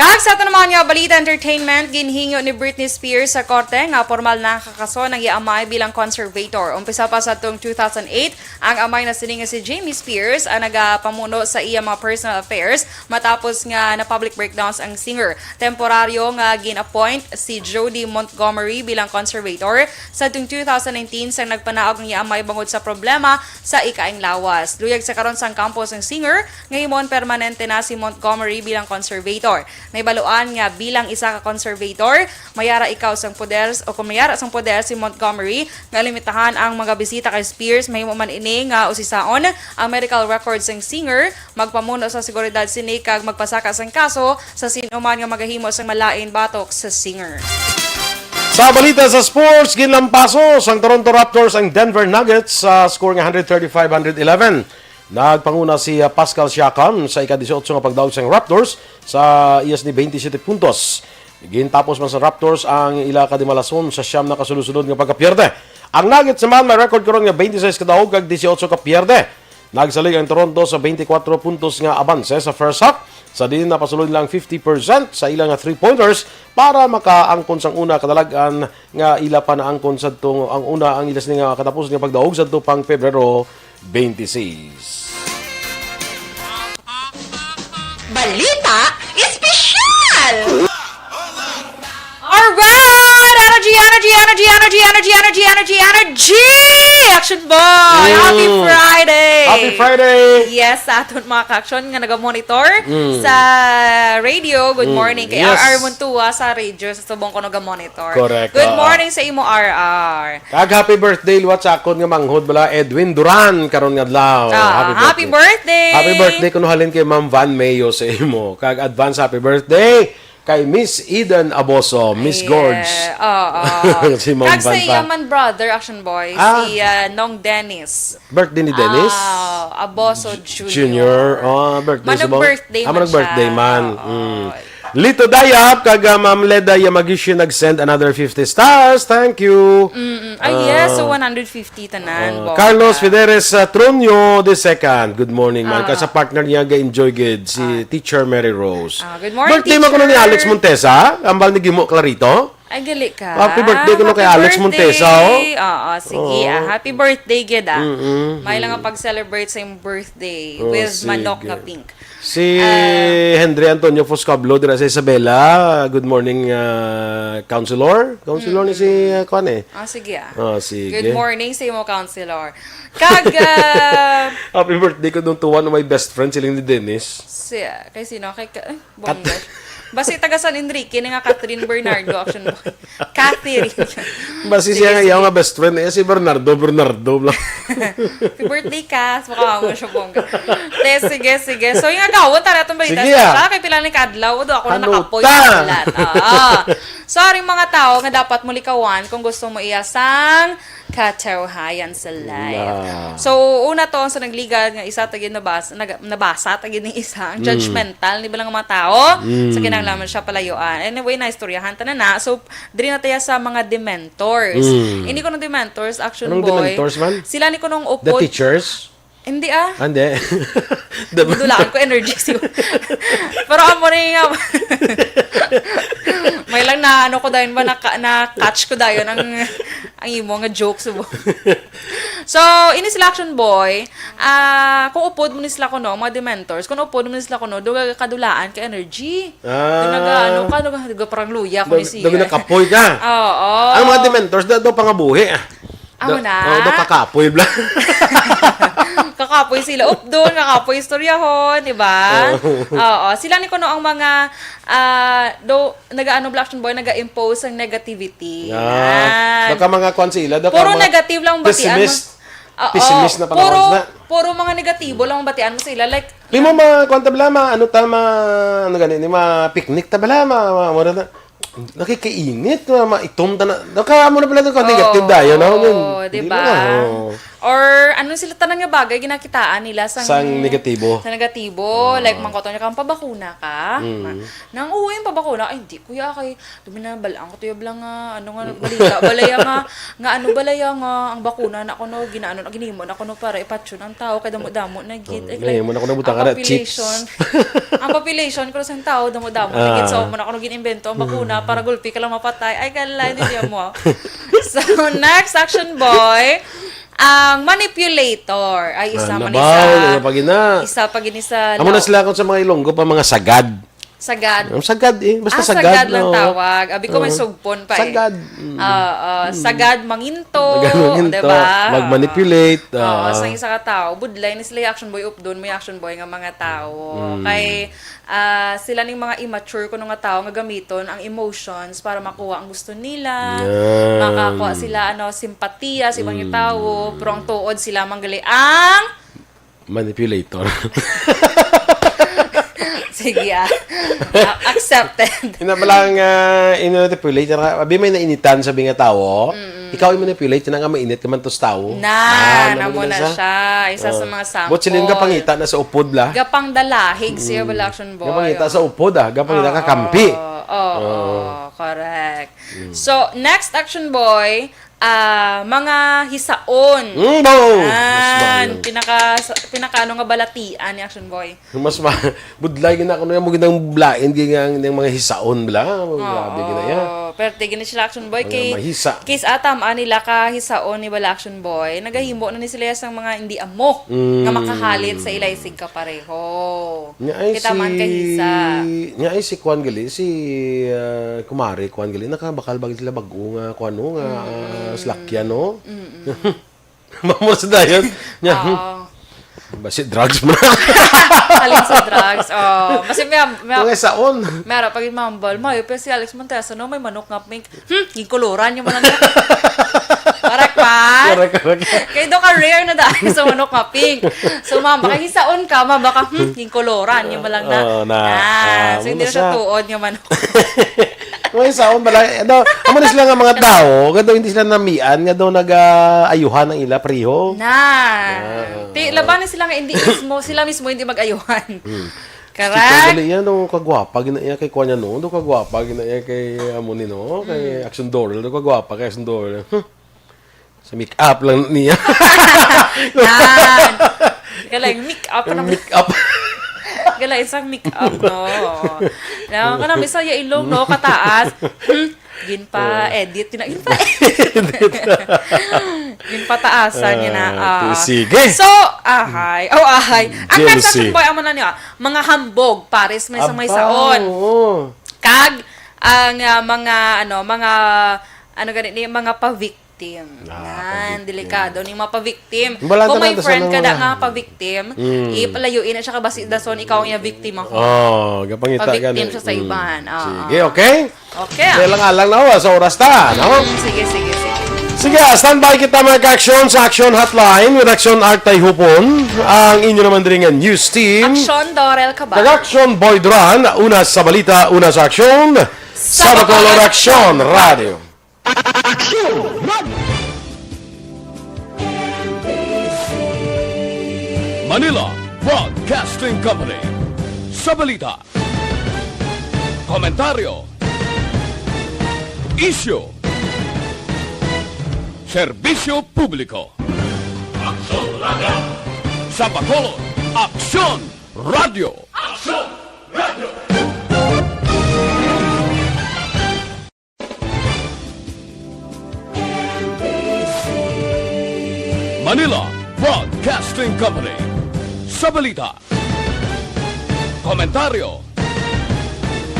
Kag sa ato naman nga balita entertainment, ginhingyo ni Britney Spears sa korte nga pormal na kakaso ang iya amay bilang conservator. Umpisa pa sa atong two thousand eight, ang amay na sini nga si Jamie Spears ang nagapamuno sa iya mga personal affairs matapos nga na-public breakdowns ang singer. Temporaryo nga gin-appoint si Jody Montgomery bilang conservator sa atong two thousand nineteen, sang nagpanaog ang iya amay bangod sa problema sa ikaayong lawas. Luyag sa karon sang kampo sang singer nga himuon permanente na si Montgomery bilang conservator. Nahibaluan nga bilang isa ka conservator, mayara ikaw sang poder o kung mayara sang poder si Montgomery nga limitahan ang mga bisita kay Spears, mahimo man ini nga usisaon ang medical records sang singer, magpamuno sa seguridad sini kag magpasaka sang kaso sa sin-o man nga magahimo sang malain batok sa singer. Sa balita sa sports, ginlampaso sang Toronto Raptors ang Denver Nuggets sa score nga hundred thirty-five hundred eleven. Nagpanguna si, ah, Pascal Siakam sa ika-dieciocho nga pagdaog sang Raptors sa iya sini twenty-seven puntos. Gintapos man sa Raptors ang ila kadimalason sa siyam na kasunod-sunod nga pagkapierde. Ang Nuggets naman may record karon nga twenty-six ka daog kag dieciocho ka pierde. Nagsalig ang Toronto sa twenty-four puntos nga abanse sa first half, sa diin napasulod lang fifty percent sa ila nga three-pointers para makaangkon sang una kadalag-an nga ila pa naangkon sadto ang una ang ila sini nga katapos nga pagdaog sadto pang Pebrero twenty-six. Balita Espesyal! Alright! Energy, energy, energy, energy, energy, energy, energy, energy, energy! Action Boy! Happy Mm. Friday! Happy Friday! Yes, sa aton mga ka-action nga naga-monitor Mm. sa radio. Good Mm. morning kay Yes. R R Montua sa radio sa subong ko naga-monitor. Correct, Good oo. morning sa imo, R R. Kag happy birthday liwat sa akon nga manghod bala, Edwin Duran, karon nga adlaw. Ah, happy birthday! Happy birthday kuno halin kay Ma'am Van Mayo sa imo. Kag advance happy birthday kay Miss Eden Aboso, Miss Yeah, Gorge. Oo. Si Ma'am Kag sa Van iya pa. man brother, Action Boy, Ah. si ah, Nong Dennis. Birthday ni Dennis? Ah, Aboso Junior. Junior. Oh, birthday Manong sa ba? birthday Ah, man manong birthday siya. man. Oo. Mm. Lito Dayap, kag ah, Ma'am Leda Yamagishi nag-send another fifty stars. Thank you. Mm-mm. Ay, yes. So, Ah. one hundred fifty tanan. Ah, Bongga. Carlos Fideres uh, Tronio the second. Good morning, man. Ah. Kag sa partner niya, ga-enjoy gid si Teacher Mary Rose. Ah, good morning, Birthday man kuno ni teacher. Alex Montesa, ambal ni Gimo Clarito. Ay, gali ka. Happy birthday kuno kay Happy Alex birthday. Montesa, oh. Oo, sige. Oo. Ah, happy birthday, gid, ah. Mm-mm. May lang ang pag-celebrate sa iyong birthday Oh, with sige. manok nga pink. Si Ah. Henry Antonio Fuscablo dira sa Isabela. Good morning, uh, counselor. Counselor ni si uh, kuan eh. Ah, sige, ah. Ah, sige. Good morning sa imo, counselor. Kag, ah, Happy birthday ko nung tuwan my best friend, siling ni Dennis. si, ah, kay sino? Kay, ka- ay, bongga. Basi taga San Enrique ni nga Catherine Bernardo, Action Boy. Catherine. Basi Sige, siya nga sige. iya nga best friend eh, si Bernardo, Bernardo lang. Happy birthday ka. Mukha mo siya, bongga. Te, sige, sige. So, yung agawon, tara itong balita Sige, sa ah. sa kay pila ni kadlaw, do ako na Ano nakapoy ta? sa lahat. Oo. Sorry, mga tao nga dapat mo likawan kung gusto mo iya sang katawhayan sa life. Ah. So, una to, ang sa nagligad nga isa tagin nabasa, nag, nabasa tagin ni isa, ang Mm. judgmental ni bilang mga tao Mm. sa kinahanglan siya palayuan. Anyway, naistoryahan ta na na. So, diri na tayo sa mga dementors. Mm. Hindi ko ng dementors, Action Anong Boy. dementors man? Sila ni kunong The upod. Teachers? Hindi ah. Ah, hindi. The- Dulaan ko energy siya. Pero amo na nga. May lang na ano ko dayon ba, na, na catch ko dayon ang, ang imo nga joke, subo. So, ini sila, Action Boy, ah, kung upod mo ni sila kuno, mga dementors, kung upod mo ni sila kuno, duga kadulaan ka energy. Ah. Yung naga, ano ka, naga, naga parang luya ko ni Dag- siya. Daw nakapoy ka. Oo. Ang mga dementors, daw, daw pangabuhi. Ah. Amo Daw- na. Oh, daw kakapoy bla. Kakapoy sila updon, kakapoy istoryahon, di ba? Oo. Oo. Sila ni kuno ang mga, ah, do, nag-ano, Black Action Boy, nag-impose ang negativity. Ah, Yan. Daw ka mga kwan sila, daw ka Puro mga negative lang batian mo. pessimist. Oo. Pessimist na Puro, panahon na. puro mga negatibo lang batian mo sila. Like, Di mo ma, kwan ta bla, ma, ano ta, ma, ano gani, ni ma, picnic ta bla, ma, ma, ma, ma, nakikainit, ma, ma, itom ta na. Daw ka, amo na pala, daw ka negative Oo, dayo, no? oo, Yun, di di ba? ba? Oo. Or ano sila tanan nga bagay ginakitaan nila sang, Sang negatibo. Sa negatibo, Ah. Like, mangkoton niya kang pabakuna ka. Mm. Na, nang uwi yung pabakuna, ay, hindi, kuya, kay, dumi na balaan ko to yung bala nga, ano nga, balita, balaya nga, nga ano, balaya nga, ang bakuna na kuno, ginaano na, ginimo na kuno para ipatyon ang tao, kay damo-damo na gid. Oh, Eh, nahimo na kuno butang ang ka na population, chips. Ang population ko sa tao, damo-damo na gid. Ah. So, mo na kuno gin-imbento ang bakuna para gulpi ka lang mapatay. Ay, kala, hindi niya mo. So, next, Action Boy, ang manipulator. Ay, isa Ah, man nabaw, isa. Isa pa gina. Isa pa gini sa Amo na law. Sila kung sa mga Ilonggo pa, mga sagad. Sagad. Ang sagad eh. Basta Ah, sagad. sagad lang No? tawag. Abi ko may Oo. sugpon pa eh. Sagad. Mm. Oo. Sagad, manginto. Sagad, manginto, Diba? mag-manipulate, Oo. ah. Sa isa ka tao, budlay ni sila yung Action Boy, updon mo yung Action Boy nga mga tao. Mm. Kay, ah, sila ning mga immature kuno nga tao nga gamiton ang emotions para makuha ang gusto nila. Yan. Makakuha sila, ano, simpatiya sa ibang Mm. tao. Pero ang tuod sila manggali ang Manipulator. Sige, ah. Ah, accepted. Ina pala ang uh, manipulator ka. Abi may nainitan sa mga tao. Ikaw yung manipulate na nga mainit ka man to sa tao. Na, Ah, namo namo na sa- siya. Isa sa Ah. mga sample. But sila yung gapangita na sa upod la. Gapang dalahig siya, wala, Action Boy. Gapangita sa upod ah. Gapangita Oo, kakampi. Oo, oo, correct. So, next, Action Boy, Ah, mga hisaon. Mm, ba, oh, mas Yan, maayo. pinaka, sa- pinaka ano nga balatian ni Action Boy. Mas ma-, budlay gina kuno yan, mo ginang bulain, gina ang, ang mga hisaon, bala. Oh, grabe gina yan. Oo, pero tigin na sila Action Boy, Mga kay, mahisa. kay sa atam, ah, nila ka hisaon ni bala Action Boy, nagahimo na ni sila sang mga hindi amo Mm. nga makahalit sa ilaysig kapareho. Nya ay Kita man si, kay hisa. nya ay si Kwan gali, si, ah, Kumari Kwan gali, nakabakal ba sila bag-o nga, kuwan, no, nga, ah, Mm. slakyan, no? Mm-mm. Mamor sa dayon. Nya, hmm. Oo. Basi drugs mo na. Halin sa drugs. Oh, basi may, may, Mga saon. Mera, pag imambal, may, pero si Alex Montesa, no, may manok nga pink. Hmm, yung kuluran yung manok. Correct ba? Correct, correct. Kaya doon ka rare na daan sa manok nga pink. So, ma'am, baka hisaon ka, ma'am, baka, hmm, yung kuluran yung malang na. Oo, na. Ah, Ah, so, hindi muna na siya siya. tuod nga manok. May saon bala, ano, amo na sila nga mga tao, kado hindi sila namian, nga daw nag-aayuhan ang ila, priho. Na. Ah. Ti, laban na sila nga hindi mismo, sila mismo hindi mag-ayuhan. Hmm. Correct? Dali yan, no, kagwapa, gina iya kay kuwan niya, no, do kagwapa, gina iya kay amo ni, no, kay Hmm. Action Doral, do kagwapa kay Action Doral. Huh. Sa make-up lang niya. Yan. Galing, make-up na. Make-up. Galing, isang make-up, no? Yan, ka na, may saya ilong, no? Kataas. Hmm, ginpa-edit. Gina-, ginpa-edit. Ginpataasan niya na. Ah, Ah. sige. So, ahay. Oh, ahay. Ang Jealousy. Kasa boy, amo na niya. Mga hambog, pares may sa may Aba, saon. Oo. Kag, ang, ah, mga, ano, mga, ano gani ni, mga pa-victim. Ah, Yan, pa-victim. delikado ni mga pa-victim. Wala Kung may talaga friend sana ka na mga nga pa-victim, Mm. ipalayo ina siya kabasi dason ikaw ang iya victim ako. Oh, gapangita Pa-victim gani. siya sa Mm. iban. Ah, Sige, ah. okay? Okay. Kaya lang alang na, oh, sa oras ta, no? Mm, sige, sige, sige. Sige, ah, standby kita, mga ka-aksyon, sa Action Hotline with Action Art Tayhupon, ang inyo naman diri nga news team. Action Dorel Cabal. Kag Action Boy Duran, una sa balita, una sa aksyon, sa Sa Bacolod Bacolod Action Radio. Action Radio. Manila Broadcasting Company. Sa balita, komentaryo, isyu, serbisyo publiko. Aksyon Radio. Sa Bacolod, Aksyon Radio. Aksyon Radio. Manila Broadcasting Company. Sa balita, komentaryo,